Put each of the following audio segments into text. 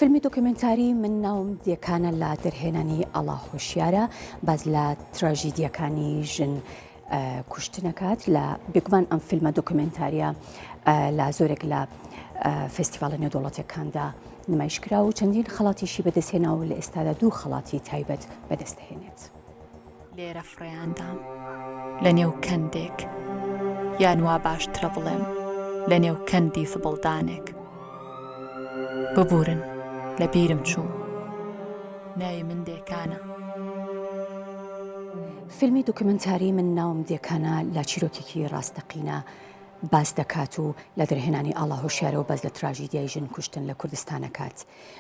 فیلمی دۆکیومێنتاری من ناوم دێکانە لە دەرهێنانی ئاڵا هۆشیارە باس لە تراژیدیەکانی ژن کوشتنەکات لە بێگومان ئەم فیلمە دۆکیومێنتاریە لە زۆرێک لە فێستیڤاڵە نێودەوڵەتیەکاندا نمایشکرا و چەندین خەڵاتیشی بەدەستهێنا و لە ئێستادا دوو خەڵاتی تایبەت بەدەستدەهێنێت. لێرە فڕێیان دام لە نێو کەندێک، یان وا باشترە بڵێم لە نێو کەندی زبڵدانێک. ببوورن لە بیرم چوو ناوی من دێکانە. فیلمی دۆکیومێنتاری من ناوم دێکانە لە چیرۆکێکی ڕاستەقینە باس دەکات و لە دەرهێنانی ئاڵا هۆشیارەوە باس لە تراژیدیای ژن کوشتن لە کوردستان ئەکات.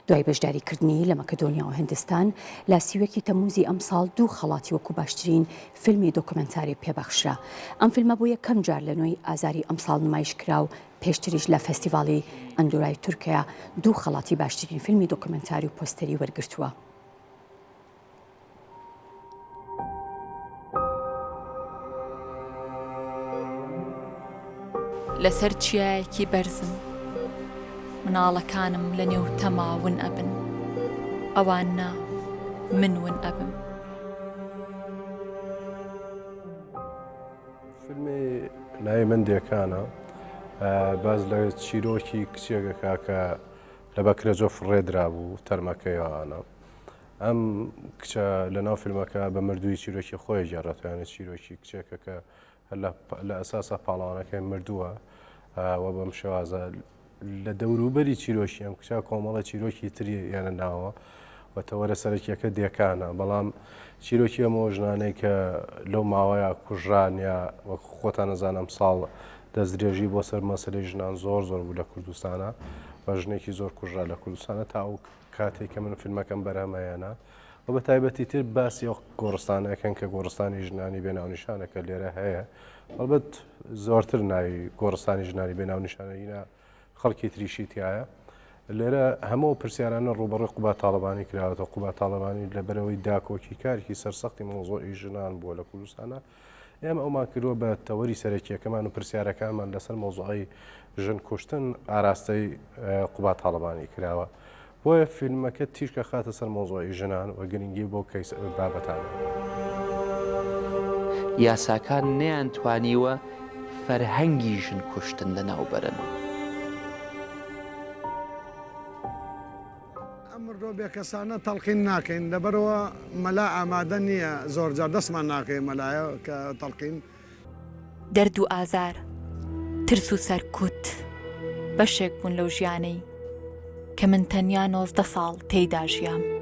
دوای بەشداریکردنی لە مەکەدۆنیا و هندستان لە 31 ی تەمموزی ئەمساڵ دوو خەڵاتی وەکو باشترین فیلمی دۆکۆمێنتاری پێبەخشرا. ئەم فیلمە بۆ یەکەم جار لە نۆی ئازاری ئەمساڵ نمایش کرا و پێشتریش لە فێستیڤاڵی ئەندۆرای تورکیا دوو خەڵاتی باشترین فیلمی دۆکۆمێنتاری و پۆستەری وەرگرتووە. لەسەر چیایەکی بەرزم مناڵەکانم لە نێو تەما ون ئەبن ئەوان نا من ون ئەبم. فیلمی ناوی من دێکانە باس لە چیرۆکی کچێکەکە کە لە بەکرەجۆ فڕێدرابوو تەرمەکەیانە ئەم کچە لە ناو فیلمەکە بە مردووی چیرۆکی خۆی گێڕێتەوە یانە چیرۆکی کچێکە کە لە ئەساسا پاڵەوانەکەی مردووە و بەم شێوازە لە دەوروبەری چیرۆکی ئەم کچە کۆمەڵە چیرۆکی تری یانە ناوە و تەوەرە سەرەکیەکە دێکانە بەڵام چیرۆکی ئەمەوە ژنانەی کە لەو ماوەیە کوژران یا وەک خۆتان نەزانم ساڵ دەستدرێژی بۆ سەر مەسلەی ژنان زۆر زۆر بوو لە کوردستانە و ژنێکی زۆر کوژرا لە کوردستانە تا ئەو کاتێک کە من فیلمەکەم بەرهەم هێنا و بە تایبەتی تر باسی ئەو گۆڕستانەکەن کە گۆڕستانی ژنانی بێناونیشانە کە لێرە هەیە هەڵبەت زۆرتر ناوی گۆڕستانی ژنانی بێناونیشانەینا خەڵکی تریشی تایە لێرە هەموو پرسیارانە ڕوبەڕی قوبا تاڵەبانی کراوەتە قوبا تاڵەبانی لە بەرەوەی داکۆکی کارێکی سەرسەختی مۆزۆی ژنان بووە لە کوردستانە ئێمە ئەومان کردووە بە تەوەری سەرەکیەکەمان و پرسیارەکانمان لەسەر مەوزوعی ژن کوشتن ئاراستەی قوباد تاڵەبانی کراوە. بۆیە فیلمەکە تیشکە خاتە سەر مەوزوعی ژنان و گرنگی بۆ کەیس بابەتانە. یاساکان نەیانتوانیوە فەرهەنگی ژن کوشتن لەناو بەرن. ئەم مردووە بێکەسانە تەڵقین ناکەین لەبەرئەوە مەلا ئامادە نییە زۆرجار دەستمان ناکەوێت مەلایە کە تەڵقین. دەرد و ئازار، ترس و سەرکوت بەشێک بوون لەو ژیانەی کە من تەنیا 19 ساڵ تێیدا ژیام.